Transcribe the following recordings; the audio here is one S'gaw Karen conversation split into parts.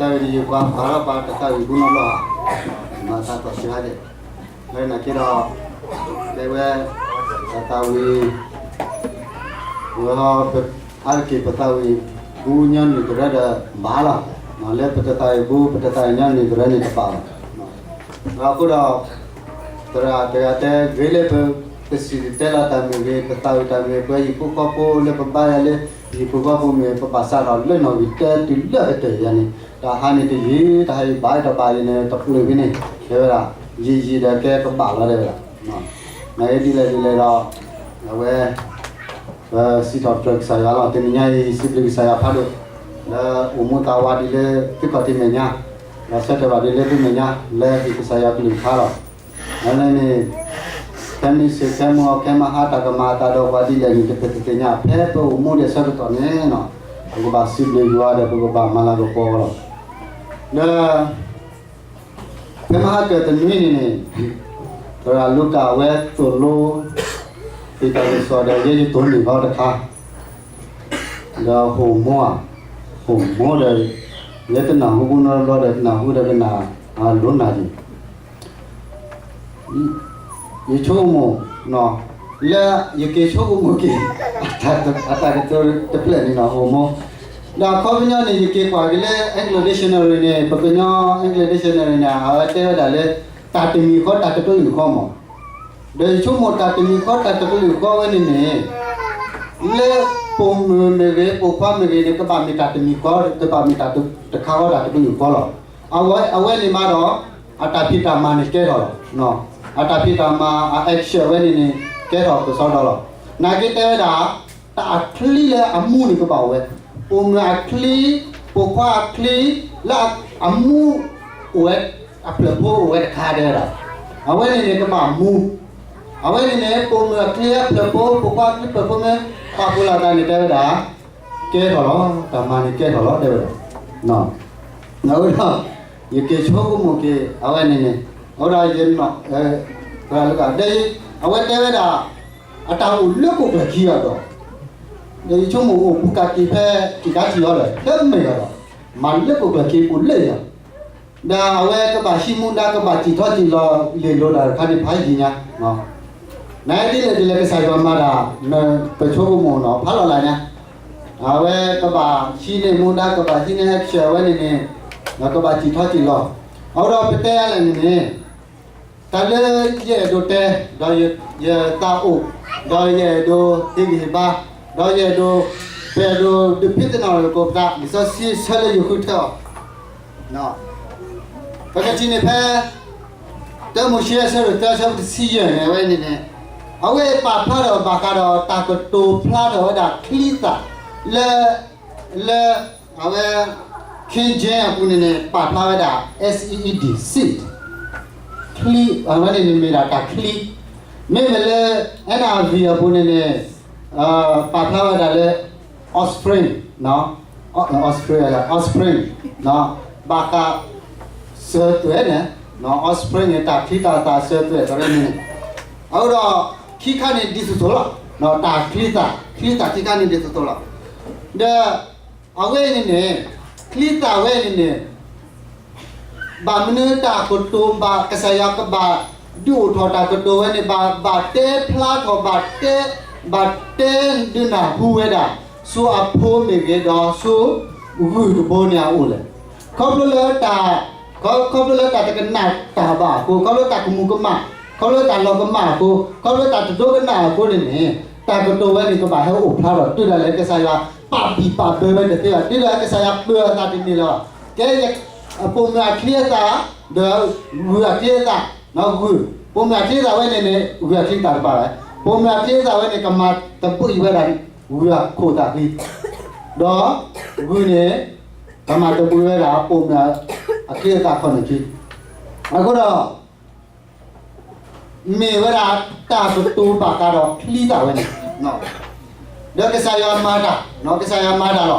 တၢ်ဂ့ၢ်တယုၢ်ပှၤပာ်ထီၣ်ပှၤတၢ်သးဝံၣ်ပူၤနီၢ်လီၢ်, မၤသးသီၣ်ဆံးဟါဒဲး, လၢနာ်က့ဒီး, တဲဝဲ, တၢ်သးဝံၣ်, ဝဲ, အါတက့ၢ်ပသးဝံၣ်ပူၤညီနုၢ်ကရၢဒီးဘၣ်လီၤ, လၢပတသးဝံၣ်ပူၤ ပတသးဝံၣ်ညီနုၢ်ကရၢန့ၣ်တဘၣ်ဘၣ်, ဒီးအဃိဒီး, သရၣ်တဂၤတဲဂ့ၤလၢပ, ပစံၣ်တဲၤတဲလီၤတၢ်မ့ၢ်ဂ့ၤ ပသးဝံၣ်တၢ်မ့ၢ်ဂ့ၤ ပဟံၣ်ဖိဃီဖိလၢပဘါယွၤလၢ, ဟံၣ်ဖိဃီဖိမ့ၢ်ဂ့ၤ ပဘၣ်စးထီၣ်လၢနီၣ်ဂံၢ်တၢတုၤလၢကတၢၢ်ယၤန့ၣ် တၢ်ဟါန့ၣ်တယံာ် တၢ်ဟါအံၤဘၣ်အံၤတဘၣ်အံၤန့ၣ် တပျုာ်ဖဲန့ၣ် တဲဝဲဒၣ်, ယံာ်ယံာ်ဒီးကဲကဘၣ်လီၤတဲဝဲဒၣ်, နဒ်လဲၣ်ဒ်လဲၣ်ဒီး, အဝဲ, ပစံးထီၣ်ပတြၢၤကစၢ်ယွၤလီၤ. တနံၤညါအံၤ စံးဘျုးကစၢ်ယွၤဖးဒိၣ်, လၢအိၣ်မူသးဝးဒ်လၢသုခီၣ်ထံးမဲာ်ညါ, ဒီးဆၢထၢၣ်ဘၣ်ဒ်လၢသုမဲာ်ညါ, လၢဟ့ၣ်ကစၢ်ယွၤကလုၢ်ကထါလီၤ. အန့ၣ်န့ၣ်, ခဲမုၢ်ဆ့ၣ်ခဲမုၢ်ဂီၤ ခဲမုၢ်ဟါတၢ်ကမၤအသးဒီးပှၤဒ်လဲၣ်န့ၣ် တပသ့ၣ်ညါ ဖဲပအိၣ်မူဒံးဆၢကတီၢ်န့ၣ်, ပကဘၣ်စံးဘျုးယွၤဒီး ပကဘၣ်မၤလၤကပီၤလီၤ. လၢ ဖဲမဟါကတနွံန့ၣ်န့ၣ်, သရၣ်လူၤကၣ်အဝဲသိၣ်လိ, ဟ့ၣ်တၢ်ကစီၣ်ဒီးယဲယသိၣ်န့ၢ်ဘၣ်တခါ, ဒီးဟိၣ်မိၢ်ဧါ, ဟိၣ်မိၢ်ဒီး, ယဲတနၢ်ဟူဘၣ်နီတဘျီဒီး တနၢ်ဟူဒီးကနၣ်, လိၤနၤယံၤ ယဆိကမိၣ်, လၢယက့ၤဆိကမိၣ်က့ၤ, အတၢ်ကတိၤတဖျၢၣ်န့ၣ်နီၤ ဟိၣ်မိၢ်, ဒီးအခီပညီန့ၣ် ယက့ၤကွၢ်က့ၤလၢ English Dictionary န့ၣ် ပကညီ English Dictionary န့ၣ် အဝဲတဲဝဲဒၣ်လၢ တၢ်တမံၤဃီ တၢ်တကလုာ်ဃီမး, ဒီးယဆိကမိၣ်တၢ်တမံၤဃီ တၢ်တကလုာ်ဃီဝဲန့ၣ်န့ၣ် လၢပိာ်မုၣ်မ့ၢ်ဂ့ၤ ပိာ်ခွါမ့ၢ်ဂ့ၤန့ၣ် ကဘၣ်မ့ၢ်တၢ်တမံၤဃီ ကဘၣ်မ့ၢ်တၢ်တခါဃီ တၢ်တကလုာ်ဃီလီၤ. အဝဲန့ၣ်မးဒီး အတၢ်ဖံးတၢ်မၤန့ၣ်ကဲထီၣ်လီၤ. အတၢ်ဖံးတၢ်မၤ အ action ဝဲန့ၣ်န့ၣ် ကဲထီၣ်ကစီဒီလီၤ. နာ်က့တဲဝဲဒၣ် တၢ်အချံလၢအမူန့ၣ်ကဘၣ်အိၣ်ဝဲ, ပိာ်မုၣ်အချံ, ပိာ်ခွါအချံ, လၢအမူအိၣ်ဝဲ, အဖျၢၣ်ဖိအိၣ်ဝဲတခါတဲဝဲဒၣ်, အဝဲန့ၣ်န့ၣ်ကဘၣ်မူ, အဝဲန့ၣ်န့ၣ် ပိာ်မုၣ်အချံအဖျၢၣ်ဖိ ပိာ်ခွါအချံဖျၢၣ်ဖိမ့ၢ် ပာ်ဖှိၣ်လိာ်သးန့ၣ်တဲဝဲဒၣ် ကဲထီၣ်လီၤ, တၢ်မၤန့ၣ်ကဲထီၣ်လီၤ တဲဝဲဒၣ်. အဃိဒီး ယက့ၤဆိကမိၣ်က့ၤ အဝဲန့ၣ်န့ၣ်, အဃိဒီးယ, ဒီး အဝဲတဲဝဲဒၣ် အတၢ်အိၣ်လၢကိၣ်ကျၢၢ်ခံအီၤဒီး, ဒီးယဆိကမိၣ်အိၣ်ပူၤကးက့ၤဖဲ ထံၣ်ကါထံၣ်အီၤဒီး လၢမ့ၢ်အီၤဒီး, မၤလၢကိၣ်ကျၢၢ်ခံပူၤလၢယၤ ဒီးအဝဲကဘၣ်ဟံးမူဒါ ကဘၣ်စံၣ်ထီၣ်စံၣ်လီၤ လ့ၢ်လိၤတၢ်တခါန့ၣ် ဖးယံာ်ညါ, နဒ်လဲၣ်ဒ်လဲၣ် ကစၢ်ယွၤမၤတၢ် ပဆိကမိၣ်နီၤ ဖးလီၤလၢ်ညါ, အဝဲကဘၣ်ဟံးန့ၢ်မူဒါ ကဘၣ်ဟံးန့ၢ် action ဝဲန့ၣ်န့ၣ်, ဒီးကဘၣ်စံၣ်ထီၣ်စံၣ်လီၤ. အဃိဒီးပတဲလဲၣ်န့ၣ်န့ၣ်, တၢ်လၢယအဲၣ်ဒိးတဲ, ဒီးယသးအိၣ်, ဒီးယအဲၣ်ဒိးဟ့ၣ်ဂံၢ်ဟ့ၣ်ဘါ, ဒီးယအဲၣ်ဒိး, ပအဲၣ်ဒိးဒုးဖံးသ့ၣ်နီၣ်လိာ်သကိးပသး လံာ်စီဆှံဆၢလၢယဃုထၢအီၤ ပကထံၣ်န့ၣ်ဖဲ တၢမိၤၡ့အဆၢဒိၣ်သၢ အဆၢဖိတဆံယဲၢ်န့ၣ် အဝဲန့ၣ်န့ၣ်, အဝဲပာ်ဖျါထီၣ်ဘၣ်ဃးဒီးတၢ်ကတိၤဖျါထီၣ်ဝဲဒၣ်ချံသၣ်, လၢ, လၢ, အဝဲ, King James အပူၤန့ၣ်န့ၣ် ပာ်ဖျါဝဲဒၣ် seed, ချံ, အဝဲန့ၣ်န့ၣ်မ့ၢ်ဒၣ်တၢ်ချံ, မ့မ့ၢ်လၢ NIV အပူၤန့ၣ်န့ၣ် ပာ်ဖျါဝဲဒၣ်လၢ offspring, offspring, offspring, ဘၣ်ဃးစၢၤသွဲၣ်န့ၣ်, offspring န့ၣ် တၢ်ချံတၢ်သၣ်စၢၤသွဲၣ်တရၢန့ၣ်, အဃိဒီး ခံခါန့ၣ်ဒ်သိးသိးလီၤ, တၢ်ချံသၣ်, ချံသၣ်ခံခါန့ၣ်ဒ်သိးသိးလီၤ. ဒီး အဝဲန့ၣ်န့ၣ်, ချံသၣ်ဝဲန့ၣ်န့ၣ် ဘၣ်မနုၤတၢ်ကတိၤဘၣ် ကစၢ်ယွၤကဘၣ်ဒုးအိၣ်ထီၣ်တၢ်ကတိၤဝဲန့ၣ် ဘၣ်, ဘၣ်တဲဖျါထီၣ် ဘၣ်တဲ, ဘၣ်တဲဒုးနၢ်ဟူဝဲဒၣ် ဆူအဖိမ့ၢ်ဂ့ၤ ဒီးဆူဂုၢ်တဘိန့ၣ်အအိၣ်လဲၣ်. ခီဖျိလၢတၢ်, ခီဖျိလၢတၢ်တကနၣ်တၢ်ဘၣ်အဃိ, ခီဖျိလၢတၢ်ကမူၤကမၣ်, ခီဖျိလၢတၢ်လီၤကမၣ်အဃိ, ခီဖျိလၢတၢ်တဒိကနၣ်အဃိန့ၣ်န့ၣ်, တၢ်ကတိၤဝဲန့ၣ်ကဘၣ်ဟဲအိၣ်ဖျါထီၣ် တုၤဒၣ်လဲာ်ကစၢ်ယွၤ ပာ်ဘံၣ်ပာ်ဘၢဝဲတသ့ဘၣ်, တုၤဒၣ်လဲာ်ကစၢ်ယွၤပၢၤအသးတန့ၢ်လၢၤဘၣ်. ကဲ, ပိာ်မုၣ်အချံအသၣ်, ဒီးဂုၢ်အချံအသၣ်, ဂုၢ်, ပိာ်မုၣ်အချံအသၣ်ဝဲန့ၣ်န့ၣ် ဂုၢ်အချံတၢ်တပာ်ဘၣ်, ပိာ်မုၣ်အချံအသၣ်ဝဲန့ၣ် ကမၤတဘှံးဝဲဒၣ် ဂုၢ်အခိၣ်သၣ်ဃံ, ဒီးဂုၢ်န့ၣ် ကမၤတဘှံးဝဲဒၣ်ပိာ်မုၣ်အချံအသၣ်ခီၣ်နၢၣ်ခံ, အဃိဒီး မ့ၢ်ဝဲဒၣ်တၢ်ကတိၤဘၣ်ဃးဒီးချံသၣ်ဝဲန့ၣ်, ဒီးကစၢ်ယွၤမၤတၢ်, ကစၢ်ယွၤမၤတၢ်လီ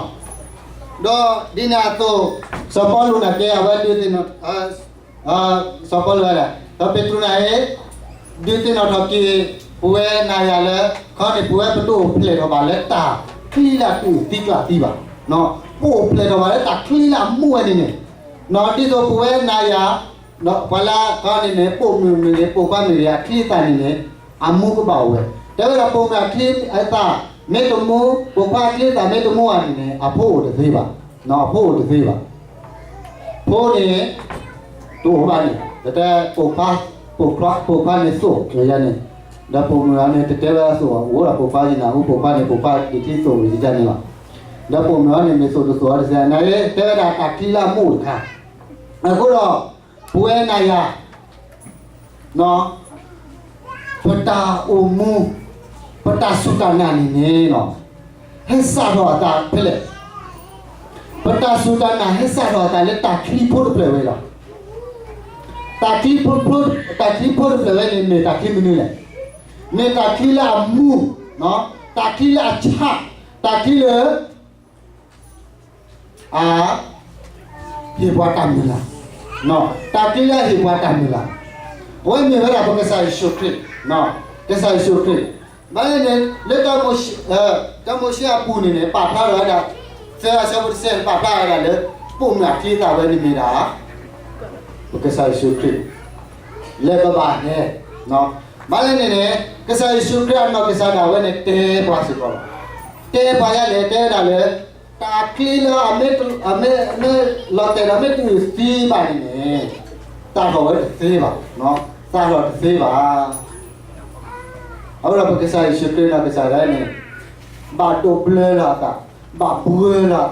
ၤ. ဒီးဒ်န့ၣ်အသိး, စီၤပီလူးန့ၣ်ကဲ အဝဲဒုးသ့ၣ်နီၣ်, စီၤပီလူးဝဲဒၣ်, ဒီးပ့းတရူးန့ၣ်, ဒုးသ့ၣ်နီၣ်ထီၣ်က့ၤ ပဝဲနၤယၤလၢ ခီန့ၣ် ပဝဲပတအိၣ်ဖျဲၣ်ထီၣ်ဘၣ်လၢတၢ်ချံလၢအဒုးသံကျၢ်သံဘၣ်, ပအိၣ်ဖျဲၣ်ထီၣ်ဘၣ်လၢတၢ်ချံလၢအမူဝဲန့ၣ်န့ၣ် ဒ်သိးပဝဲနၤယၤ ပှၤလၢကန့ၣ်န့ၣ် ပိာ်မုၣ်မ့ၢ်ဂ့ၤ ပိာ်ခွါမ့ၢ်ဂ့ၤ အချံအသၣ်န့ၣ်န့ၣ် အမူကဘၣ်အိၣ်ဝဲ. တဲဝဲဒၣ်ပိာ်မုၣ်အချံအသၣ် မ့ၢ်တမူ ပိာ်ခွါအချံအသၣ်မ့ၢ်တမူဘၣ်န့ၣ်န့ၣ် အဖိအိၣ်တသ့ဘၣ်. အဖိအိၣ်တသ့ဘၣ်. ဖိန့ၣ် တအိၣ်ဘၣ်န့ၣ် ပတဲပိာ်ခွါ ပိာ်ခွါ ပိာ်ခွါန့ၣ်သိၣ်ဝဲယါန့ၣ်, ဒီးပိာ်မုၣ်အီၤန့ၣ် တတဲဝဲအသိၣ်ဘၣ် အိၣ်ဒီးပိာ်ခွါယနၢ်ဟူ ပိာ်ခွါန့ၣ် ပိာ်ခွါဒ်ချံသိၣ်ဝဲယါန့ၣ်လီၤ. ဒီးပိာ်မုၣ်အီၤန့ၣ် မ့ၢ်သိၣ်တသိၣ်အီၤတသ့ န တဲဝဲဒၣ်တၢ်ချံလၢအမူတခါ. အဃိဒီး ပဝဲနၤယၤ ပတၢ်အိၣ်မူ ပတၢ်စူၢ်တၢ်နာ်န့ၣ်န့ၣ် ဟဲစးထီၣ်အသးဖဲလဲၣ်. ပတၢ်စူၢ်တၢ်နာ်ဟဲစးထီၣ်အသးလၢတၢ်ချံဖိတဖျၢၣ်ဝဲလီၤ. တၢ်ချံဖိ တၢ်ချံဖိတဖျၢၣ်ဝဲန့ၣ် မ့ၢ်တၢ်ချံမနုၤလဲၣ်. မ့ၢ်တၢ်ချံလၢအမူ, တၢ်ချံလၢအဆၣ်, တၢ်ချံလၢ အ ဟ့ၣ်ပှၤတၢ်မုၢ်လၢ်, တၢ်ချံလၢအဟ့ၣ်ပှၤတၢ်မုၢ်လၢ်, အဝဲမ့ၢ်ဝဲဒၣ်ပကစၢ်ယ့ၣ်ၡူးခရံာ်, ကစၢ်ယ့ၣ်ၡူးခရံာ်, ဘၣ်န့ၣ် လၢ တၢမိၤၡ့အပူၤန့ၣ်န့ၣ် ပာ်ဖျါထီၣ်ဝဲဒၣ် သၢအဆၢဖိတဆၢ ပာ်ဖျါဝဲဒၣ်လၢ ပိာ်မုၣ်အချံအသၣ်ဝဲန့ၣ်မ့ၢ်ဒၣ် ပကစၢ်ယ့ၣ်ၡူးခရံာ် လၢကဘၣ်ဟဲ, ဘၣ်လဲၣ်န့ၣ်န့ၣ် ကစၢ်ယ့ၣ်ၡူးခရံာ်အနီၢ်ကစၢ်ဒၣ်ဝဲန့ၣ် တဲပှၤစ့ၢ်ကီးလီၤ. တဲပှၤယါလဲၣ် တဲဝဲဒၣ်လၢ တၢ်ချံလၢအမ့ၢ် အမ့ၢ်လီၤတဲာ်ဒီးမ့ၢ်တအုၣ်သံဘၣ်န့ၣ်န့ၣ် စးထီၣ်ဝဲတသ့ဘၣ်, စးထီၣ်တသ့ဘၣ်. အဃိဒီးပကစၢ်ယ့ၣ်ၡူးခရံာ်နီၢ်ကစၢ်ဒၣ်န့ၣ် ဘၣ်ဒိးဘျၢလီၤအသး, ဘၣ်ဘှၢလီၤအသး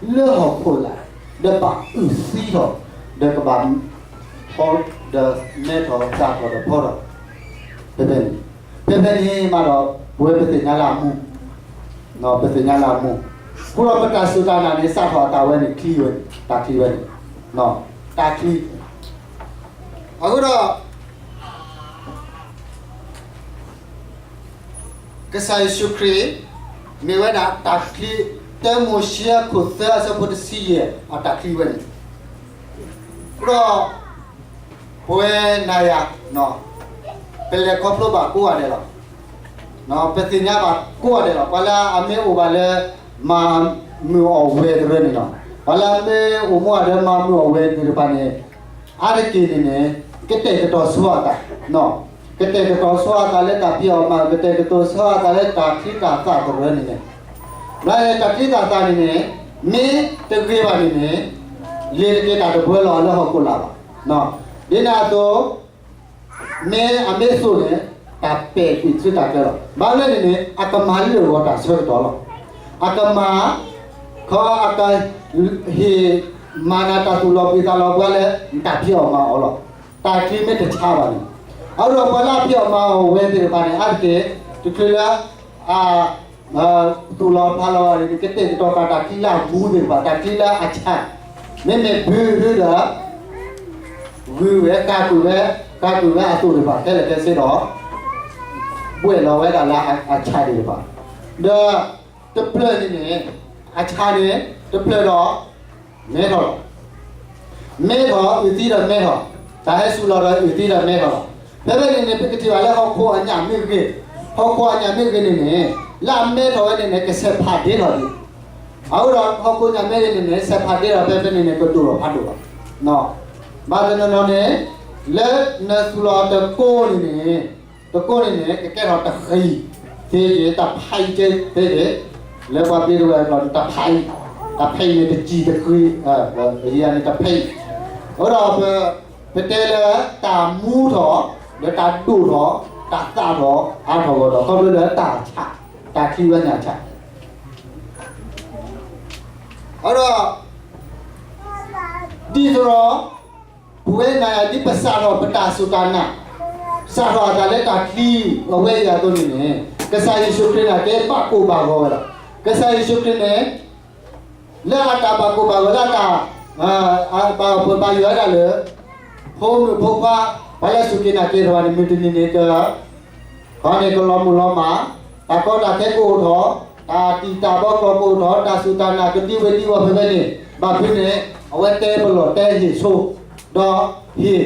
လၢဟီၣ်ခိၣ်လာ်, ဒီးဘၣ်အုၣ်သံထီၣ်, ဒီးကဘၣ် ဖီ ဒီးမဲထီၣ် စးထီၣ်ဒီးဖီထီၣ်, ဖဲဖဲန့ၣ်, ဖဲဖဲန့ၣ်မးဒီး ပဝဲပသ့ၣ်ညါလၢအမူ, ပသ့ၣ်ညါလၢအမူ, အဃိဒီးပတၢ်စူၢ်တၢ်နာ်န့ၣ် စးထီၣ်အသးဝဲန့ၣ် ချံဝဲန့ၣ် တၢ်ချံဝဲန့ၣ်, တၢ်ချံ, အဃိဒီး ကစၢ်ယ့ၣ်ၡူးခရံာ် မ့ၢ်ဝဲဒၣ်တၢ်ချံ, တၢမိၤၡ့အခိၣ်သၢအဆၢဖိတဆံယဲၢ် အတၢ်ချံဝဲန့ၣ်, အဃိဒီး ပဝဲနၤယၤ ပလဲၤခီဖျိဘၣ်ကိးဂၤဒဲးလီၤ. ပသ့ၣ်ညါဘၣ်ကိးဂၤဒဲးလီၤ. ပှၤလၢအမ့ၢ်အိၣ်ဘၣ်လၢ မၤမုာ်အီၣ်ဝဲတရၢန့ၣ်လီၤ. ပှၤလၢအမ့ၢ်အိၣ်မူအီၤလၢမၤမုာ်အီၣ်ဝဲသ့ၣ်တဖၣ်န့ၣ် အါတက့ၢ်န့ၣ်န့ၣ် ကတဲာ်ကတီၤဆိအသး, ကတဲာ်ကတီၤဆိအသးလၢတၢ်ဖံးအီၣ်မၤအီၣ်, ကတဲာ်ကတီၤဆိအသးလၢတၢ်ချံတၢ်သၣ်တရၢန့ၣ်န့ၣ်, ဘၣ်န့ၣ်တၢ်ချံတၢ်သၣ်န့ၣ်န့ၣ် မ့ၢ်တဂ့ၤဘၣ်န့ၣ်န့ၣ် လ့ၤတက့ၤတၢ်တပၢလီၤလၢဟီၣ်ခိၣ်လာ်ဘၣ်. ဒ်န့ၣ်အသိး မ့ၢ်အမ့ၢ်အသိးန့ၣ် တၢ်ပဲာ်ကွံာ်ဆူတၢ်ကျဲလီၤ. ဘၣ်မနုၤလဲၣ်န့ၣ်န့ၣ် အကမၤလၢာ်ဂီၤတၢ်ဆၢကတီၢ်လီၤ. အကမၤ ခီအက ဟ့ၣ်မၤနၤတၢ်သူၣ်လီၤဘှံးသးလီၤဘှါလၢ တၢ်ဖံးအီၣ်မၤအီၣ်လီၤ. တၢ်ချံမ့ၢ်တဆါဘၣ်န့ၣ်, အဃိဒီးပှၤလၢအဖံးအီၣ်မၤအီၣ်ဝဲသ့ၣ်တဖၣ်န့ၣ် အါတက့ၢ် တချုးလၢ အ သူၣ်လီၤဖျးလီၤန့ၣ် ကတဲာ်ကတီၤဃာ်တၢ်ချံလၢအမူသ့ၣ်တဖၣ်, တၢ်ချံလၢအဆါ, မ့မ့ၢ်ဘုဟုဒီး ဂုာ်ဝဲ ကၤကွံာ်ဝဲ ကၤကွံာ်ဝဲအသိးသ့ၣ်တဖၣ်ခဲလၢာ်ခဲဆ့ဒီး ဘှဲၣ်လီၤဝဲဒၣ်လၢအဆါသ့ၣ်တဖၣ်, ဒီးတဖျၢၣ်န့ၣ်န့ၣ် အဆါန့ၣ် တဖျၢၣ်ဒီး မဲထီၣ်လီၤ. မဲထီၣ် အုၣ်သံဒီးမဲထီၣ်, တၢ်ဟဲစူၤလီၤဒီးအုၣ်သံဒီးမဲထီၣ်လီၤ. ဖဲဖဲန့ၣ်န့ၣ် ပကထံၣ်ဘၣ်လၢဟီၣ်ခိၣ်အညၣ်မ့ၢ်ဂ့ၤ, ဟီၣ်ခိၣ်အညၣ်မ့ၢ်ဂ့ၤန့ၣ်န့ၣ် လၢအမဲထီၣ်ဝဲန့ၣ်န့ၣ် ကဆဲးဖးဒ့ထီၣ်ဒံး, အဃိဒီးဟီၣ်ခိၣ်ညၣ်မ့ၢ်ဂ့ၤန့ၣ်န့ၣ် ဆဲးဖးဒ့ထီၣ်ဖဲဖဲန့ၣ်န့ၣ် ကဒိၣ်ထီၣ်ဖးဒိၣ်လီၤ. ဘၣ်တနီၤနီၤန့ၣ် လၢနသူၣ်လီၤတကိးန့ၣ်န့ၣ် တကိးန့ၣ်န့ၣ် ကကဲထီၣ်တဃံၤသ့က့ၤ တဖးအံၤသ့က့ၤ, လၢပှၤပ့ၤတဝဲၢ်အကျိာ်န့ၣ် တဖးအံၤ, တဖးအံၤန့ၣ်တစံၣ်တဃံၤ, ယၤန့ၣ်တဖးအံၤ, အဃိဒီး ပတဲလၢတၢ်မူထီၣ် ဒီးတၢ်ဒိၣ်ထီၣ် တၢ်သၣ်ထီၣ် အါထီၣ်ဂီၢ်ထီၣ် ခီဖျိလၢတၢ်ဆါ, တၢ်ချံဝဲန့ၣ်အဆါ, အဃိဒီး ဒ်သိးဒီး ပဝဲနၤယၤဒ်ပစးထီၣ်ပတၢ်စူၢ်တၢ်နာ်, စးထီၣ်အသးလၢတၢ်ချံအဝဲအံၤအသိးန့ၣ်န့ၣ် ကစၢ်ယ့ၣ်ၡူးခရံာ်န့ၣ် ကဲဘၣ်ကိၢ်ဘၣ်ဂီၤဝဲလီၤ. ကစၢ်ယ့ၣ်ၡူးခရံာ်န့ၣ် လၢအတၢ်ဘၣ်ကိၢ်ဘၣ်ဂီၤလၢအတၢ် ဘၣ်ပှၤဘၣ်ယွၤဝဲဒၣ်လၢ ဖိမုၣ်ဖိခွါ ပှၤလၢအစူၢ်က့ၤနာ်က့ၤတဖၣ်န့ၣ် မုၢ်တနံၤန့ၣ်က ခီန့ၣ်ကလီၤမုၢ်လီၤမၢ်, တၢ်ကီတၢ်ခဲကအိၣ်ထီၣ်, တၢ်တံာ်တာ်ဘီကျိာ်ကအိၣ်ထီၣ်, တၢ်စူၢ်တၢ်နာ်ကဒံဝ့ၤဒံဝီၤဖဲဖဲန့ၣ်, ဘၣ်ဖဲန့ၣ် အဝဲတဲပလီၢ်တဲဟ့ၣ်ဆိ, ဒီးဟ့ၣ်,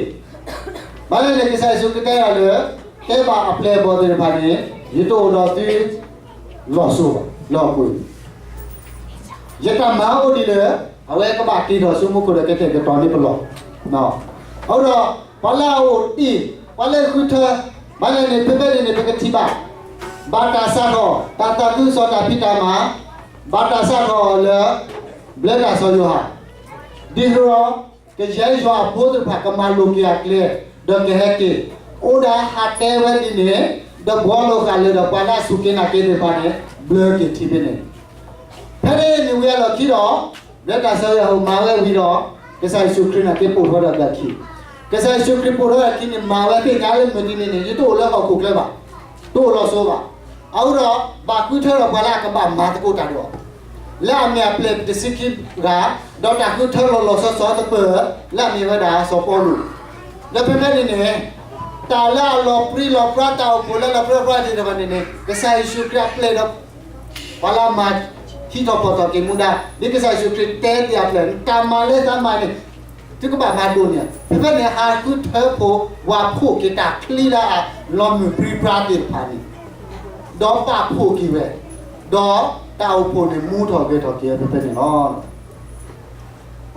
ဘၣ်လဲၣ်န့ၣ် ကစၢ်ယ့ၣ်ၡူးကတဲဒၣ်လၢ တဲဘၣ်အပျဲၢ်အဘီၣ်သ့ၣ်တဖၣ်န့ၣ် ယတအိၣ်ဒီးသု လီၤစိၤဘၣ်, လီၤကွံာ်, ယတၢ်မၤအိၣ်ဒံးလၢ အဝဲကဘၣ်တ့ထီၣ်ဆူမူခိၣ်ဒီးကတဲာ်ကတီၤန့ၢ်ပလီၢ်. အဃိဒီး ပှၤလၢအအိၣ်တ့ၢ်, ပှၤလၢဃုထၢ, ဘၣ်လဲၣ်န့ၣ် ဖဲဖဲန့ၣ်န့ၣ် ပကထံၣ်ဘၣ်, ဘၣ်တၢ်စးထီၣ် တၢ်သးခုကစီၣ်တၢ်ဖံးတၢ်မၤ, ဘၣ်တၢ်စးထီၣ်အီၤလၢ ဘျၢတၢ်စီၤယိၤဟၣ်, ဒ်သိးဒီး ကယဲၢ်ယွၤအဖိသ့ၣ်တဖၣ်ကမၤလိၤက့ၤအကျဲ, ဒီးကဟဲက့ၤ, အိၣ်ဒၣ်ဟးတဲဝဲဒ်န့ၣ်, ဒီးဘှီလိာ်ဃာ်လၢဒီးပှၤလၢအစူၢ်က့ၤနာ်က့ၤသ့ၣ်တဖၣ်န့ၣ် ဘျၢက့ၤထံဖဲန့ၣ် ဖဲန့ၣ်န့ၣ်ဝံၤအလီၢ်ခံဒီး, လၢတၢ်စီၤယိၤဟၣ်မၤဝဲဝံၤဒီး, ကစၢ်ယ့ၣ်ၡူးခရံာ်န့ၣ်က့ၤပိာ်ထီၣ်ဒီးအခံ, ကစၢ်ယ့ၣ်ၡူးခရံာ်ပိာ်ထီၣ်ဒီးအခံန့ၣ် မၤဝဲသ့ၣ်ညါလၢမုၢ်တနံၤန့ၣ် ယတအိၣ်လၢဟီၣ်ခိၣ်ချၢဘၣ်, တအိၣ်လီၤစိဘၣ်. အဃိဒီး ဘၣ်ဃုထၢဒီးပှၤလၢအကဘၣ်မၤသကိးတၢ်ဒီးအီၤ လၢအမ့ၢ်အပျဲၢ်တဆံခံဂၤ, ဒီးတၢ်ဃုထၢလီၤလီၤဆီဆီတပၢၢ်, လၢအမ့ၢ်ဝဲဒၣ်စီၤပီလူး, ဒီးဖဲဖဲန့ၣ်န့ၣ်, တၢ်လၢအလီၤပြံလီၤပြါ တၢ်အိၣ်ဖှိၣ်လၢလီၤပြံလီၤပြါသ့ၣ်တဖၣ်န့ၣ်န့ၣ် ကစၢ်ယ့ၣ်ၡူးခရံာ်အပျဲၢ်ဒီး ပှၤလၢအမၤဟံးထီၣ်ဖီၣ်ထီၣ်က့ၤမူဒါ, ဒ်ကစၢ်ယ့ၣ်ၡူးခရံာ်တဲတ့ၢ်အပျဲၢ်န့ၣ် တၢ်မၤလၢတၢ်မၤန့ၣ် သုကဘၣ်မၤဒိၣ်န့ၣ်, ဖဲဖဲန့ၣ် ဟးဃုထၢဖိဝၤဖှိၣ်က့ၤတၢ်ချံလၢအလီၤမုၢ်ပြံပြါသ့ၣ်တဖၣ်န့ၣ်, ဒီးပာ်ဖှိၣ်က့ၤဝဲ, ဒီးတၢ်အိၣ်ဖှိၣ်န့ၣ်မူထီၣ်ဂဲၤထီၣ်က့ၤဝဲဖဲဖဲန့ၣ်လီၤ. အဃိဒီးအ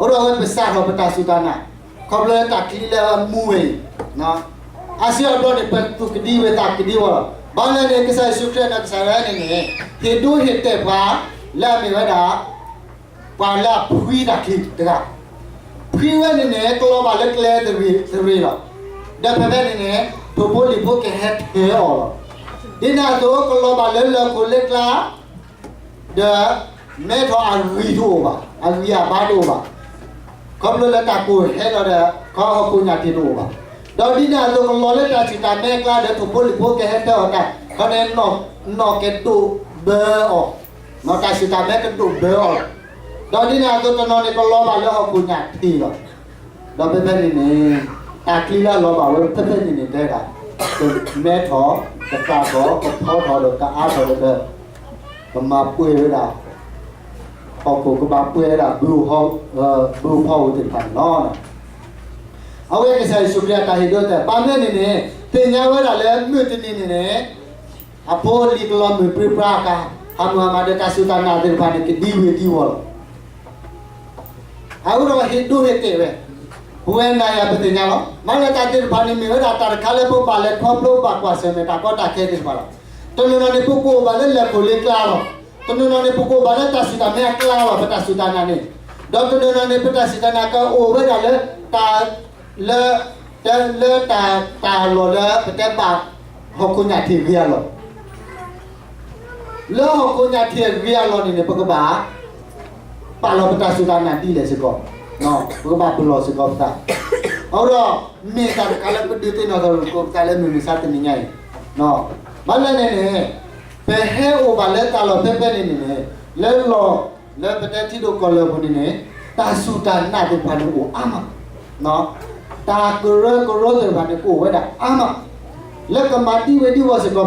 ဝဲပစးထီၣ်ပတၢ်စူၢ်တၢ်နာ်, ခီဖျိလၢတၢ်ချံလၢအမူဝဲအံၤ, အါစုအါဘျီန့ၣ် ပသူၣ်ကဒံဝဲသးကဒံဝဲလီၤ. ဘၣ်လဲၣ်န့ၣ် ကစၢ်ယ့ၣ်ၡူးခရံာ်န့ၣ် ကစၢ်ယွၤန့ၣ်န့ၣ် ဟ့ၣ်ဒိဟ့ၣ်တဲာ်ပှၤ လၢအမ့ၢ်ဝဲဒၣ် ပှၤလၢအဖှံတၢ်ချံတဂၤ, ဖှံဝဲန့ၣ်န့ၣ် ကလီၤဘၣ်လၢကျဲသရ့ၤလီၤ. ဒီးဖဲဖဲန့ၣ်န့ၣ် ထိၣ်ဖိလံၣ်ဖိကဟဲထၢအီၤလီၤ. ဒ်န့ၣ်အသိး ကလီၤဘၣ်လၢလၢၢ်ခိၣ်လၢကျါ ဒီးမဲထီၣ်အဂံၢ်တအိၣ်ဘၣ်, အဂံၢ်အဘါတအိၣ်ဘၣ်, ခီဖျိလၢတၢ်ကိၢ်ဟဲလီၤဒီး ခီဟီၣ်ခိၣ်ညၣ်ထံးတအိၣ်ဘၣ်. ဒီးဒ်န့ၣ်အသိး ကလီၤလၢတၢ်ဆူၣ်တၢ်မဲအကျါဒီး ထိၣ်ဖိလံၣ်ဖိကဟဲထၢအီၤတၢ်, ခီန့ၣ် နီၢ်ကဒိၣ်ဘၢအီၤ, တၢ်ဆူၣ်တၢ်မဲကဒိၣ်ဘၢအီၤလီၤ. ဒီးဒ်န့ၣ်အသိး တနီၤန့ၣ် ကလီၤဘၣ်လၢဟီၣ်ခိၣ်ညၣ်ထံးလီၤ. ဒီးဖဲဖဲန့ၣ်န့ၣ် တၢ်ချံလၢအလီၤဘၣ်ဝဲဖဲဖဲန့ၣ်န့ၣ် တဲဒၣ် ကမဲထီၣ်, ကသၣ်ထီၣ်, ကဖီထီၣ်ဒီးကအါထီၣ်ဒီး ကမၤပှဲၤဝဲဒၣ်, ဟီၣ်ခိၣ်ကဘၣ်ပှဲၤဝဲဒၣ် ဘုဧိၤဖီဧိၤသ့ၣ်တဖၣ်န့ၣ်လီၤ. အဝဲကစၢ်ယ့ၣ်ၡူးခရံာ်အတၢ်ဟ့ၣ်ဒိတဲာ် ဘၣ်မနုၤန့ၣ်န့ၣ် သ့ၣ်ညါဝဲဒၣ်လၢမုၢ်တနံၤန့ၣ်န့ၣ် အဖိအလံၤကလီၤမုၢ်ပြံပြါအခါ, ဟးမုၢ်ဟးမၤဒီးတၢ်စူၢ်တၢ်နာ်သ့ၣ်တဖၣ်န့ၣ် ကဒံဝ့ၤဒံဝီၤလီၤ. အဃိဒီးဟ့ၣ်ဒိဟ့ၣ်တဲာ်ဝဲ, ပဝဲနၤယၤပသ့ၣ်ညါလီၤ. မ့ၢ်လၢတၢ်သ့ၣ်တဖၣ်န့ၣ် မ့ၢ်ဝဲဒၣ်တၢ်တခါလၢပဘၣ်လဲၤခီဖျိဘၣ်ကွၢ်ဆၢၣ်မဲာ်တၢ်ကီတၢ်ခဲသ့ၣ်တဖၣ်လီၤ. တနီၤနီၤန့ၣ် ပကအိၣ်ဘၣ်လၢလၢၢ်ခိၣ်လၢကျါလီၤ. တနီၤနီၤန့ၣ် ပကအိၣ်ဘၣ်လၢတၢ်ဆူၣ်တၢ်မဲအကျါလီၤ ပတၢ်စူၢ်တၢ်နာ်န့ၣ်, ဒီးတနီၤနီၤန့ၣ် ပတၢ်စူၢ်တၢ်နာ်ကအိၣ်ဝဲဒၣ်လၢ တၢ် လၢ တၢ်လၢတၢ် တၢ်လီၢ်လၢပတဲဘၣ် ဟီၣ်ခိၣ်ညၣ်ထံးအဂ့ၢ်အလီၢ် လၢဟီၣ်ခိၣ်ညၣ်ထံးအဂ့ၢ်အလီၢ်န့ၣ်န့ၣ် ပကဘၣ် ပာ်လီၤပတၢ်စူၢ်တၢ်နာ်ဒ်လဲၣ်စ့ၢ်ကီး, ပကဘၣ်ပလီၢ်စ့ၢ်ကီးပသး, အဃိဒီး မ့ၢ်တၢ်တခါလၢပဒုးသ့ၣ်နီၣ်ထီၣ်လိာ်သကိးပသးလၢမုၢ်မဆါတနံၤညါအံၤ, ဘၣ်လဲၣ်န့ၣ်န့ၣ် ပဟဲအိၣ်ဘၣ်လၢတၢ်လီၢ်ဖဲဖဲန့ၣ်န့ၣ်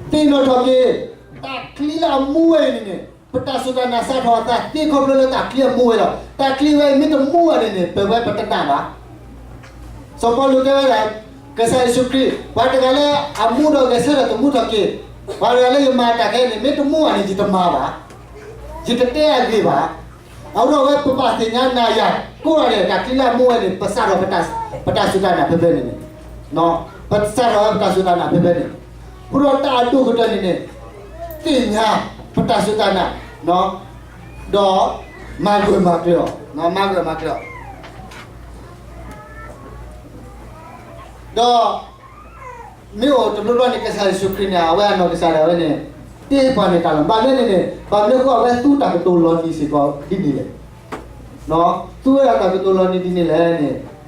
န့ၣ် လၢလီၢ် လၢပတဲထံဒိၣ်ကီၢ်လဲၢ်ပူၤန့ၣ်န့ၣ် တၢ်စူၢ်တၢ်နာ်သ့ၣ်တဖၣ်န့ၣ်အိၣ်အါမး, တၢ်ကရၢကရိသ့ၣ်တဖၣ်န့ၣ် ကအိၣ်ဝဲဒၣ်အါမး, လၢကမၤဒံဝ့ၤဒံဝီၤစ့ၢ်ကီး ပတၢ်စူၢ်တၢ်နာ်, သ့ၣ်နီၣ်ထီၣ်က့ၤ တၢ်ချံလၢအမူဝဲအံၤန့ၣ်န့ၣ် ပတၢ်စူၢ်တၢ်နာ်စးထီၣ်အသးသ့ခီဖျိလၢတၢ်ချံအမူဝဲလီၤ. တၢ်ချံဝဲအံၤမ့ၢ်တမူဘၣ်န့ၣ်န့ၣ် ပဝဲပတနာ်ဘၣ်. စီၤပီလူးတဲဝဲဒၣ် ကစၢ်ယ့ၣ်ၡူးခရံာ် ပှၤတဂၤလၢအမူဒီးဂဲၤဆၢထၢၣ်တမူထီၣ်က့ၤ, ပှၤတဂၤလၢယမၤတၢ်ခဲအံၤန့ၣ် မ့ၢ်တမူဘၣ်န့ၣ် ယတမၤဘၣ်, ယတတဲအဂ့ၢ်ဘၣ်. အဃိဒီးအဝဲပဘၣ်သ့ၣ်ညါနၤယၤ ကိးဂၤဒဲး တၢ်ချံလၢအမူဝဲန့ၣ် ပစးထီၣ် ပတၢ်စူၢ်တၢ်နာ်ဖဲဖဲန့ၣ်န့ၣ်, ပစးထီၣ်ဝဲပတၢ်စူၢ်တၢ်နာ်ဖဲဖဲန့ၣ်, အဃိဒီးတၢ်အဒိၣ်ကတၢၢ်န့ၣ်န့ၣ် သ့ၣ်ညါ ပတၢ်စူၢ်တၢ်နာ် ဒီးမၤဂၢၢ်မၤကျၢၤအီၤ, မၤဂၢၢ်မၤကျၢၤအီၤ, ဒီး မ့ၢ်အိၣ်တဘျီဘျီန့ၣ် ကစၢ်ယ့ၣ်ၡူးခရံာ်န့ၣ် အဝဲအနီၢ်ကစၢ်ဒၣ်ဝဲန့ၣ် တ့ပှၤန့ၢ်တၢ်လီၤ. ဘၣ်မနုၤန့ၣ်န့ၣ် ဘၣ်မနုၤအဃိ အဝဲသူတၢ်ကတိၤလီၤနံၤစ့ၢ်ကီးဒ်န့ၣ်လဲၣ်, သူဝဲဒၣ်တၢ်ကတိၤလီၤနံၤဒ်န့ၣ်လဲၣ်န့ၣ်,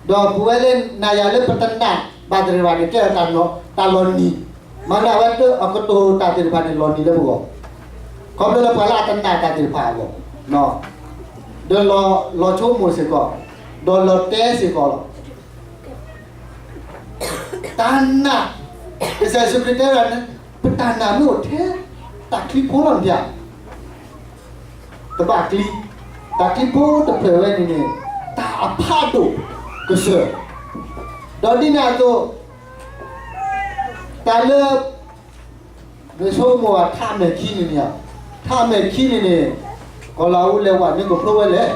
ဒီးပဝဲလၢနၤယၤလၢပတနာ်ဘၣ်သ့ၣ်တဖၣ်န့ၣ် ကဲထီၣ်တၢ်လီၤနံၤ, မၤနၢၤအဝဲအကတိၤတၢ်သ့ၣ်တဖၣ်န့ၣ် လီၤနံၤလၢပဂီၢ်, ခီဖျိလၢပှၤလၢအတနာ်တၢ်သ့ၣ်တဖၣ်အဂီၢ်, ဒီးလီၤဆိကမိၣ်စ့ၢ်ကီး, ဒီးလီၤတဲစ့ၢ်ကီးလီၤ. တၢ်နာ်, ကစၢ်ယ့ၣ်ၡူးခရံာ်တဲဝဲဒၣ်န့ၣ် ပတၢ်နာ်မ့ၢ်အိၣ်ထဲတၢ်ချံဖိလီၤန့ၣ်ဧါ, တဘၣ်ချံ, တၢ်ချံဖိတဖျၢၣ်ဝဲန့ၣ်န့ၣ် တၢ်အဖးဒိၣ်ကစၢၢ်, ဒီးဒ်န့ၣ်အသိး တၢ်လၢ မ့ၢ်ဆိကမိၣ်ဘၣ်ထးမဲာ်ခံန့ၣ်န့ၣ်, ထးမဲာ်ခံန့ၣ်န့ၣ် ကီၤလၤအူလဲၤဝးန့ၢ်ကဖျိဝဲလဲၣ်,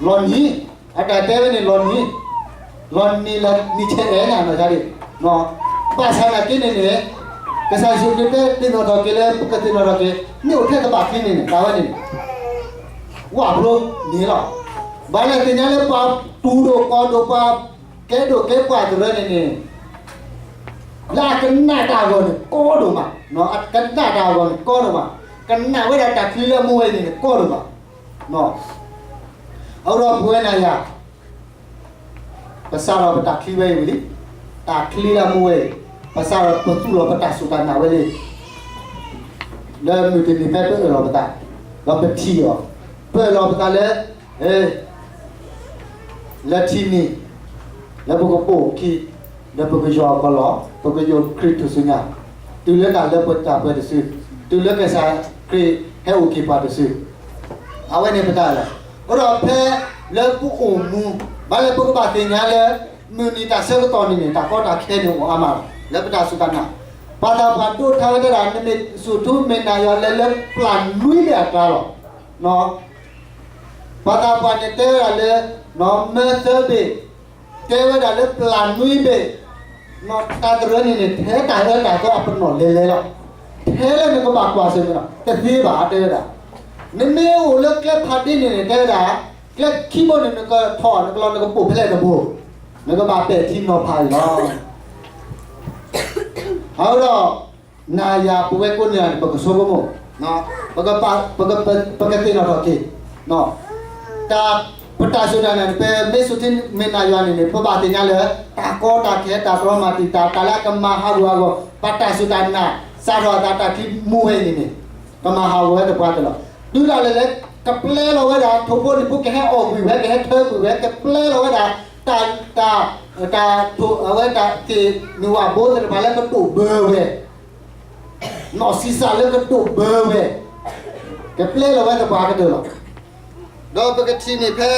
လီၤနံၤ, အတၢ်တဲဝဲန့ၣ်လီၤနံၤ, လီၤနံၤလၢနံၤဆဲးအဲၣ်နၤနီၢ်ဒၣ်, ဘၣ်ဆၣ်နာ်က့န့ၣ်န့ၣ်, ကစၢ်ယ့ၣ်ၡူးခရံာ်တဲသ့ၣ်နီၣ်ထီၣ်က့ၤလၢပကသ့ၣ်နီၣ်ထီၣ်က့ၤ မ့ၣ်အူထဲတဘၣ်ချံန့ၣ်န့ၣ် တၢ်ဝဲန့ၣ်န့ၣ် ဝးဖျိန့ၣ်လီၤ. ဘၣ်လၢသ့ၣ်ညါလၢပှၤတူၢ်ဒိၣ်ကီၢ်ဒိၣ်ပှၤ ကဲဒိၣ်ကဲပှၢ်တရၢန့ၣ်န့ၣ် လၢအကနၣ်တၢ်အဂီၢ်န့ၣ်ကီဒိၣ်မး, အကနၣ်တၢ်အဂီၢ်န့ၣ်ကီဒိၣ်မး, ကနၣ်ဝဲဒၣ်တၢ်ချံလၢအမူဝဲအံၤန့ၣ်န့ၣ် ကီဒိၣ်မး. အဃိဒီးပဝဲနၤယၤ ပစးထီၣ်ပတၢ်ချံဝဲအံၤဝံၤလံ, တၢ်ချံလၢအမူဝဲအံၤ, ပစးထီၣ်ပသူၣ်လီၤပတၢ်စူၢ်တၢ်နာ်ဝဲလံ လၢမုၢ်တနံၤဖဲပအၢၣ်လီၤပသး, ဒီးပထံၣ်အီၤ, ပအၢၣ်လီၤပသးလၢ လၢထံနံၤ, လၢပကပိာ်အခံ, လၢပကယီၤအကလီၢ်, ပကယီၤခရံာ်ထူၣ်စုညါ, တုၤလၢတၢ်လၢပှဲၤတၢ်ပှဲၤတစု, တုၤလၢကစၢ်ခရံာ်ဟဲအိၣ်က့ၤပှၤတစု, အဝဲန့ၣ်ပတၢ်လၢ အဃိဒီးဖဲလၢပအိၣ်မူ, ဘၣ်လၢပကဘၣ်သ့ၣ်ညါလၢ မုၢ်နံၤတၢ်ဆၢကတီၢ်န့ၣ်န့ၣ် တၢ်ကီတၢ်ခဲန့ၣ်အိၣ်အါမးလီၤ. လၢပတၢ်စူၢ်တၢ်နာ်, ပှၤသးပှၢ်ဒိးထါဝဲတဲဒၣ် နမ့ၢ်စူၢ်ထူမ့ၢ်နာ်ယွၤလဲၤလၢပျၢ်နွံဘ့ၣ်အကျါလီၤ. ပှၤသးပှၢ်န့ၣ်တဲဝဲဒၣ်လၢ မၢသၢဘ့ၣ်, တဲဝဲဒၣ်လၢပျၢ်နွံဘ့ၣ်, တၢ်တရၢန့ၣ်န့ၣ် ထဲတၢ်အၢတၢ်သီအပနီၣ်လဲၤလဲၤလီၤ. ထဲလၢနကဘၣ်ကွၢ်ဆၢၣ်မဲာ်လီၤ တသ့ဘၣ် အတဲဝဲဒၣ်. နမ့ၢ်အိၣ်လၢကျဲဖးဒ့န့ၣ်န့ၣ် တဲဝဲဒၣ်, ကျဲခံဘိန့ၣ် နကထီၣ်နကလီၤ နကပိာ်ဖဲလဲၣ်တဘိ, နကဘၣ်ပဲာ်ထံနီၤဖးအံၤလီၤ. အဃိဒီး နၤယၤပဝဲကိးနံၤန့ၣ် ပကဆိကမိၣ်, ပကသ့ၣ်နီၣ်ထီၣ်က့ၤ, တၢ်, ပတၢ်စူၢ်တၢ်နာ်န့ၣ် ပမ့ၢ်စူၢ်ထူမ့ၢ်နာ်ယွၤန့ၣ်န့ၣ် ပဘၣ်သ့ၣ်ညါလၢ တၢ်ကီတၢ်ခဲ တၢ်တြီမၤတံာ်တာ် တၢ်လၢအကမၤဟးဂူာ်ဟးဂီၤ ပတၢ်စူၢ်တၢ်နာ် စးထီၣ်အသးတၢ်ချံမူဝဲအံၤန့ၣ်န့ၣ် ကမၤဟးဂီၤဝဲသပှၢ်ကတၢၢ်လီၤ. တုၤဒၣ်လဲာ်လၢ ကပျဲလီၤဝဲဒၣ် ထိၣ်ဖိလံၣ်ဖိ ကဟဲအီၣ်ကွံာ်ဝဲ ကဟဲထၢကွံာ်ဝဲ ကပျဲလီၤဝဲဒၣ် တၢ်, တၢ်, တၢ်ထိၣ်အဝဲတၢ်သ့ၣ်မုၢ်ဝးဘိသ့ၣ်တဖၣ်လၢ ကဒိၣ်ဘၢဝဲ, နီၢ်ဆံးစၢ်လၢကဒိၣ်ဘၢဝဲ, ကပျဲလီၤဝဲသပှၢ်ကတၢၢ်လီၤ. ဒီးပကထံၣ်န့ၣ်ဖဲ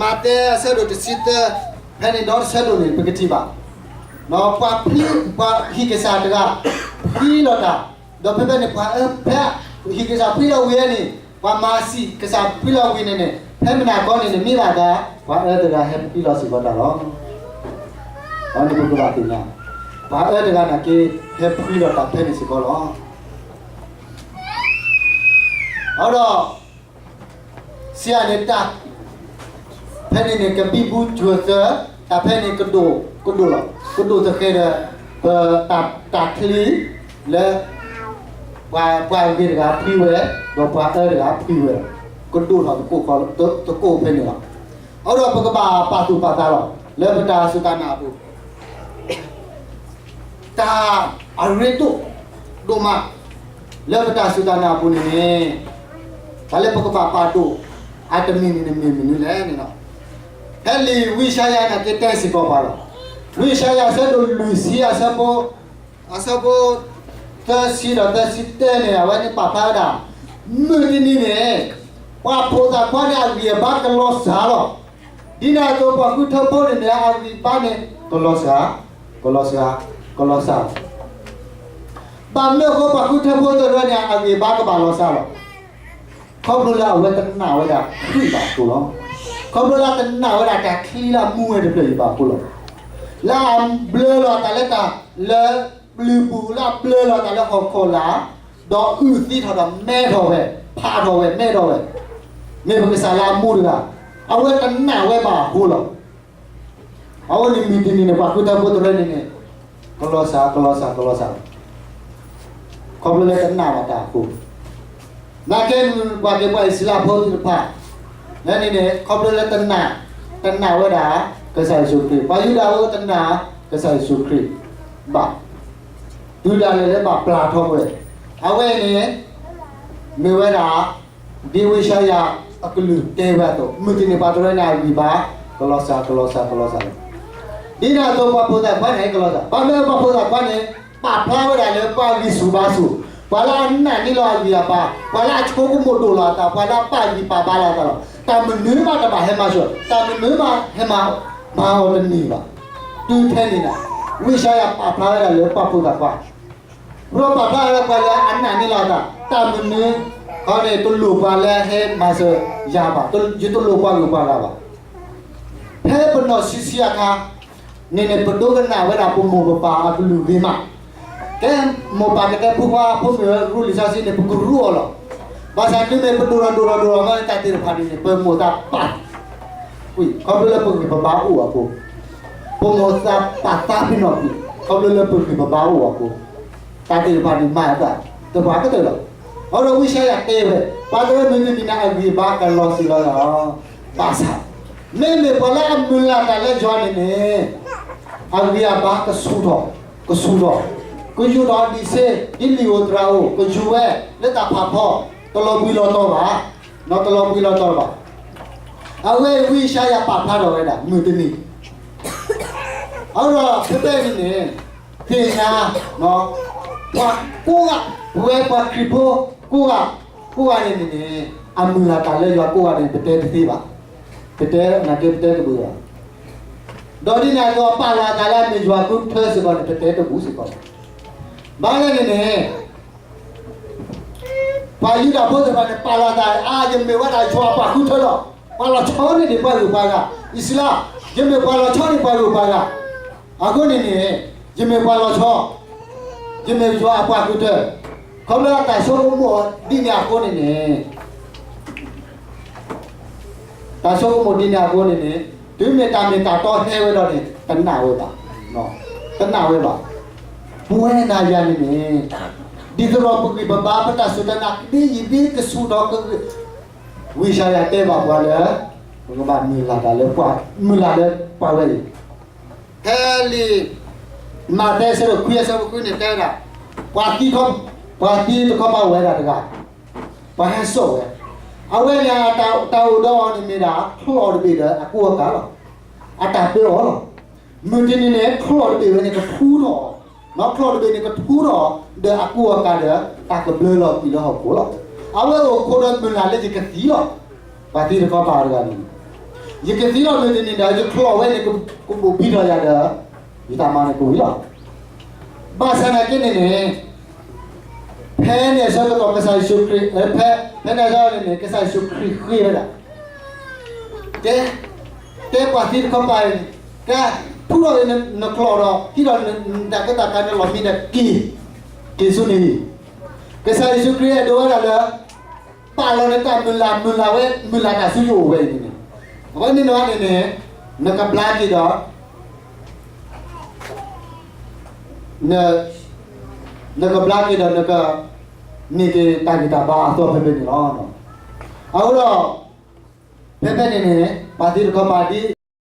မးသဲအဆၢဒိၣ်တဆံသၢ, ဖဲန့ၣ်ဒီးတဆၢဒိၣ်န့ၣ် ပကထံၣ်ဘၣ်, ပှၤဖံး, ပှၤဟံၣ်ကစၢ်တဂၤ ဖှံလီၤတၢ်, ဒီးဖဲဖဲန့ၣ် ပှၤအၢ, ဖဲဟံၣ်ကစၢ်ဖှံလီၤဝံၤန့ၣ် ပှၤမၤစံၣ်ကစၢ်ဖှံလီၤဝံၤန့ၣ်န့ၣ် ဖဲမုၢ်နၤခီန့ၣ်န့ၣ် မ့ၢ်ဘၣ်သး ပှၤအၢတဂၤဟဲဖှံလီၤစ့ၢ်ကီးတၢ်လီၤ. အန့ၣ်ပကဘၣ်သ့ၣ်ညါ, ပှၤအၢတဂၤနာ်က့ ဟဲဖှံလီၤတၢ်ဖဲန့ၣ်စ့ၢ်ကီးလီၤ. အဃိဒီး စံးအန့ၣ်တၢ်, ဖဲန့ၣ်န့ၣ် ကဘံဘူစၢၤသၢ, တၢ်ဖဲန့ၣ်ကဒိၣ်, ကဒိၣ်လီၤ, ကဒိၣ်သဃဲးဒီး ပတၢ်, တၢ်ချံလၢ ပှၤ, ပှၤဂ့ၤတဂၤဖှံဝဲ, ဒီးပှၤအၢတဂၤဖှံဝဲ, ကဒိၣ်ထီၣ်သကိး, သကိးဖဲန့ၣ်လီၤ. အဃိဒီးပကဘၣ်ပာ်သူၣ်ပာ်သးလီၤ လၢပတၢ်စူၢ်တၢ်နာ်အပူၤ တၢ်အရ့ဒိၣ်ဒိၣ်မး လၢပတၢ်စူၢ်တၢ်နာ်အပူၤန့ၣ်န့ၣ် တၢ်လၢပကဘၣ်ပာ်ဒိၣ်အတမံၤန့ၣ် မ့ၢ်မနုၤလဲၣ်န့ၣ်လီၤ. ဖဲလံာ်ဝံယၡါယၤနာ်က့တဲစ့ၢ်ကီးပှၤလီၤ. ဝံယၡါယၤအဆၢဒိၣ်လွံၢ်ဆံအဆၢဖိ, အဆၢဖိ သၢဆံဒီးသၢဆံတၢန့ၣ် အဝဲန့ၣ်ပာ်ဖျါဝဲဒၣ်, မုၢ်တနံၤန့ၣ် ပှၤဖိသၣ်ခွါန့ၣ်အဂံၢ်အဘါကလီၤစှၤလီၤ. ဒ်န့ၣ်အသိးပှၤဃုထၢဖိန့ၣ်န့ၣ် အဂံၢ်အဘါန့ၣ် ကလီၤစှၤ, ကလီၤစှၤ, ကလီၤစှၤလီၤ. ဘၣ်မနုၤအဃိပှၤဃုထၢဖိသ့ၣ်တဖၣ်န့ၣ် အဂံၢ်အဘါကဘၣ်လီၤစှၤလီၤ. ခီဖျိလၢအဝဲတနာ်ဝဲဒၣ်ခရံာ်ဘၣ်အဃိလီၤ. ခီဖျိလၢအတနာ်ဝဲဒၣ်တၢ်ချံလၢအမူဝဲတဖျၢၣ်အံၤဘၣ်အဃိလီၤ. လၢအဘျၢလီၤအသးလၢတၢ်လၢပျုၤပူၤ လၢအဘျၢလီၤအသးလၢဟီၣ်ခိၣ်လာ်, ဒီးအုၣ်သံထီၣ်ဒီးမဲထီၣ်ဝဲ, ဖးထီၣ်ဝဲ, မဲထီၣ်ဝဲ, မ့ၢ်ပကစၢ်လၢအမူတဂၤ, အဝဲတနာ်ဝဲဘၣ်အဃိလီၤ. အဝဲန့ၣ်မုၢ်တနံၤန့ၣ် ပှၤဃုထၢဖိသ့ၣ်တဖၣ်န့ၣ်န့ၣ် ကလီၤစှၤ, ကလီၤစှၤ, ကလီၤစှၤလီၤ. ခီဖျိလၢတနာ်ဘၣ်တၢ်အဃိ, နာ်က့ ပှၤက့ၤပှၤအံၣ်စရ့လးဖိသ့ၣ်တဖၣ် လၢန့ၣ်န့ၣ် ခီဖျိလၢတနာ်, တနာ်ဝဲဒၣ် ကစၢ်ယ့ၣ်ၡူးခရံာ်, ပှၤယူဒၤဖိတနာ် ကစၢ်ယ့ၣ်ၡူးခရံာ်ဘၣ်. တုၤဒၣ်လဲာ်လၢဘၣ်ပျၢ်ထီၣ်ကွံာ်, အဝဲအံၤန့ၣ် မ့ၢ်ဝဲဒၣ် ဒ်ဝံယၡါယၤအကလုၢ်တဲဝဲအသိး, မုၢ်တနံၤပှၤသ့ၣ်တဖၣ်န့ၣ်အဂံၢ်ဘါ ကလီၤစှၤ, ကလီၤစှၤ, ကလီၤစှၤလီၤ. ဒ်န့ၣ်အသိးပှၤဖိသၣ်ခွါန့ၣ်ကလီၤစှၤ, ဘၣ်မနုၤပှၤဖိသၣ်ခွါန့ၣ် ပာ်ဖျါဝဲဒၣ်လၢပှၤဂံၢ်ဆူၣ်ဘါဆူၣ်, ပှၤလၢအနာ်န့ၢ်လီၤအဂံၢ်အဘါ, ပှၤလၢအဆိကမိၣ်ဒိၣ်လီၤအသး, ပှၤလၢအပာ်ဂံၢ်ပာ်ဘါလီၤအသးလီၤ. တၢ်မနုၤမးတဘၣ်ဟဲမၤစၢၤ, တၢ်မနုၤမးဟဲမၤ, မၤအီၤတန့ၢ်ဘၣ်. တုၤထဲန့ၣ်န့ၣ် ဝံယၡါယၤပာ်ဖျါဝဲဒၣ်လၢပှၤဖိသၣ်ခွါ ပပာ်ဖျါလၢပှၤလၢအနာ်န့ၢ်လီၤအသး တၢ်မနုၤ ခီန့ၣ် တလိၣ်ပှၤလၢဟဲမၤစၢၤယၤဘၣ်, ယတလိၣ်ပှၤဂုၤပှၤဂၤဘၣ်. ဖဲပနီၢ်ဆံးဆံးအခါန့ၣ်န့ၣ် ပဒိကနၣ်ဝဲဒၣ်ပမိၢ်ပပၢ်အကလုၢ်ဂ့ၤမး, ကဲမိၢ်ပၢ်ကတဲဖိခွါဖိမုၣ်ရူလံာ်စီဆှံန့ၣ် ပကရူအီၤလီၤ. ဘၣ်ဆၣ်တုၤမ့ၢ်ပဒိၣ်ထီၣ်ဒိၣ်ထီၣ်ဒိၣ်ထီၣ်မးန့ၣ် တၢ်သ့ၣ်တဖၣ်န့ၣ်န့ၣ် ပမိၢ်သးပာ်ကွံာ် ခီဖျိလၢပဂံၢ်ပဘါအိၣ်အဃိ, ပမိၢ်သးပာ်သးပ့ၤနီၣ်ကွံာ် ခီဖျိလၢပဂံၢ်ပဘါအိၣ်အဃိ, တၢ်သ့ၣ်တဖၣ်န့ၣ်မၤအသး တပှၤကတၢၢ်လီၤ. အဃိဒီးဝံယၡါယၤတဲဝဲ ပှၤတဂၤမုၢ်တနံၤန့ၣ် အဂံၢ်အဘါကလီၤစှၤလီၤလီၤ. ဘၣ်ဆၣ် မ့မ့ၢ်ပှၤလၢအမုၢ်လၢ်တၢ်လၢယွၤန့ၣ်န့ၣ် အဂံၢ်အဘါကဆူၣ်ထီၣ်, ကဆူၣ်ထီၣ်, ကယူၤထီၣ်ဒံးဆ့ ဒ်လံာ်ဧိၤသရၣ်ဧိၤ ကယူၤဝဲလၢတၢ်ဖးဖီ တလီၤဘှံးလီၤတီၤဘၣ်, တလီၤဘှံးလီၤတီၤဘၣ်. အဝဲအံၤဝံယၡါယၤပာ်ဖျါထီၣ်ဝဲဒၣ် မုၢ်တနံၤ အဃိဒီးဖဲဖဲန့ၣ်န့ၣ် သ့ၣ်ညါ ပှၤကိးဂၤ ပဝဲပှၤခရံာ်ဖိကိးဂၤ ကိးဂၤန့ၣ်န့ၣ်န့ၣ် အမုၢ်လၢ်တၢ်လၢယွၤကိးဂၤန့ၣ် ပတဲတသ့ဘၣ်. ပတဲနာ်က့ ပတဲတဘၣ်ဘၣ်. ဒီးဒ်န့ၣ်အသိး ပာ်လီၤအသးလၢအမ့ၢ်ယွၤဃုထၢစ့ၢ်ကီးန့ၣ် ပတဲတဘၣ်စ့ၢ်ကီး. ဘၣ်လဲၣ်န့ၣ်န့ၣ် ပှၤယူဒၤဖိသ့ၣ်တဖၣ်န့ၣ် ပာ်လီၤအသး အါ ယမ့ၢ်ဝဲဒၣ်ယွၤအပှၤဃုထၢလီၤ. ပှၤလီၤဆီန့ၢ်ဒံးပှၤဂုၤပှၤဂၤ, အံၣ်စရ့လး, ယမ့ၢ်ပှၤလီၤဆီန့ၢ်ပှၤဂုၤပှၤဂၤ, အဃိန့ၣ်န့ၣ် ယမ့ၢ်ပှၤလီၤဆီ, ယမ့ၢ်ယွၤအပှၤဃုထၢ, ခီဖျိတၢ်ဆိကမိၣ်ဒ်န့ၣ်အဃိန့ၣ်န့ၣ် တၢ်ဆိကမိၣ်ဒ်န့ၣ်အဃိန့ၣ်န့ၣ် တုၤမ့ၢ်တၢ်မ့ၢ်တၢ်တီဟဲဝဲဒီးန့ၣ် တနာ်ဝဲဘၣ်, တနာ်ဝဲဘၣ်. ပဝဲနၤယၤန့ၣ်န့ၣ် ဒ်သိးဒီးပဂံၢ်ပဘါ ပတၢ်စူၢ်တၢ်နာ် ဒ်ယံာ်ဒ်ကဆူၣ်ထီၣ်ကဂ့ၤ ဝံယၡါယၤတဲဘၣ်ပှၤလၢ ပကဘၣ်မုၢ်လၢ်တၢ်လၢပှၤ မုၢ်လၢ်လၢပှၤဝဲအံၤ, ဖဲလံာ်မးသဲအဆၢဒိၣ်ခွံအဆၢဖိဃုန့ၣ်တဲဝဲဒၣ်, ပှၤသံ, ပှၤသံတခီပၤအိၣ်ဝဲဒၣ်တဂၤ, ပှၤဟဲစိာ်ဝဲ, အဝဲန့ၣ် တၢ်အိၣ်ဒီးအီၤန့ၣ်မ့ၢ်ဒၣ် ချီၣ်တဘ့ၣ်ဒီးအကူအကၤလီၤ. အတၢ်ပၢအီၤလီၤ. မုၢ်တနံၤန့ၣ် ချီၣ်တဘ့ၣ်ဝဲန့ၣ်ကထူထီၣ်, နီၢ်ချီၣ်တဘ့ၣ်န့ၣ်ကထူထီၣ် ဒီးအကူအကၤဒီး တၢ်ကဘျၢလီၤကွံာ်လၢဟီၣ်ခိၣ်လီၤ. အဝဲအိၣ်ခိးဒီးမုၢ်လၢ်လၢယကသံလီၤ. ပှၤသံတခီပၤတဂၤန့ၣ် ယကသံလီၤ မုၢ်တနံၤဒီး ယချီၣ်ဝဲန့ၣ် ကဘိးဘံထီၣ်ယၤဒီး ယတၢ်မၤန့ၣ်ကဝံၤလီၤ. ဘၣ်ဆၣ်နာ်က့န့ၣ်န့ၣ် ဖဲန့ၣ်အဆၢကတီၢ် ကစၢ်ယ့ၣ်ၡူးခရံာ်, ဖဲ, ဖဲန့ၣ်အဆၢန့ၣ်န့ၣ် ကစၢ်ယ့ၣ်ၡူးခရံာ်ဃ့ဝဲဒၣ်, တဲ, တဲပှၤသံတခီပၤန့ၣ်, ကဲ, ထူထီၣ်နချီၣ်ဒီး ဟံးထီၣ်နတၢ်ကဲတၢ်ကၤ နလီၢ်မံဒီးက့ၤ, က့ၤဆူန့ၣ်, ကစၢ်ယ့ၣ်ၡူးခရံာ်အဲၣ်ဒိးဝဲဒၣ်လၢ ပာ်လီၤနတၢ်မုၢ်လၢ် မုၢ်လၢ်ဝဲ မုၢ်လၢ်တၢ်ဆူယအိၣ်ဝဲအံၤန့ၣ်န့ၣ်, အဝဲန့ၣ်န့ၣ်န့ၣ်, နကဘျါက့ၤဒီး နကဘျါက့ၤဒီးနက န့ၢ်က့ၤတၢ်ဂံၢ်တၢ်ဘါအသီဖဲဖဲန့ၣ်လီၤ. အဃိဒီး ဖဲဖဲန့ၣ်န့ၣ် ပှၤသံတခီပၤဒ်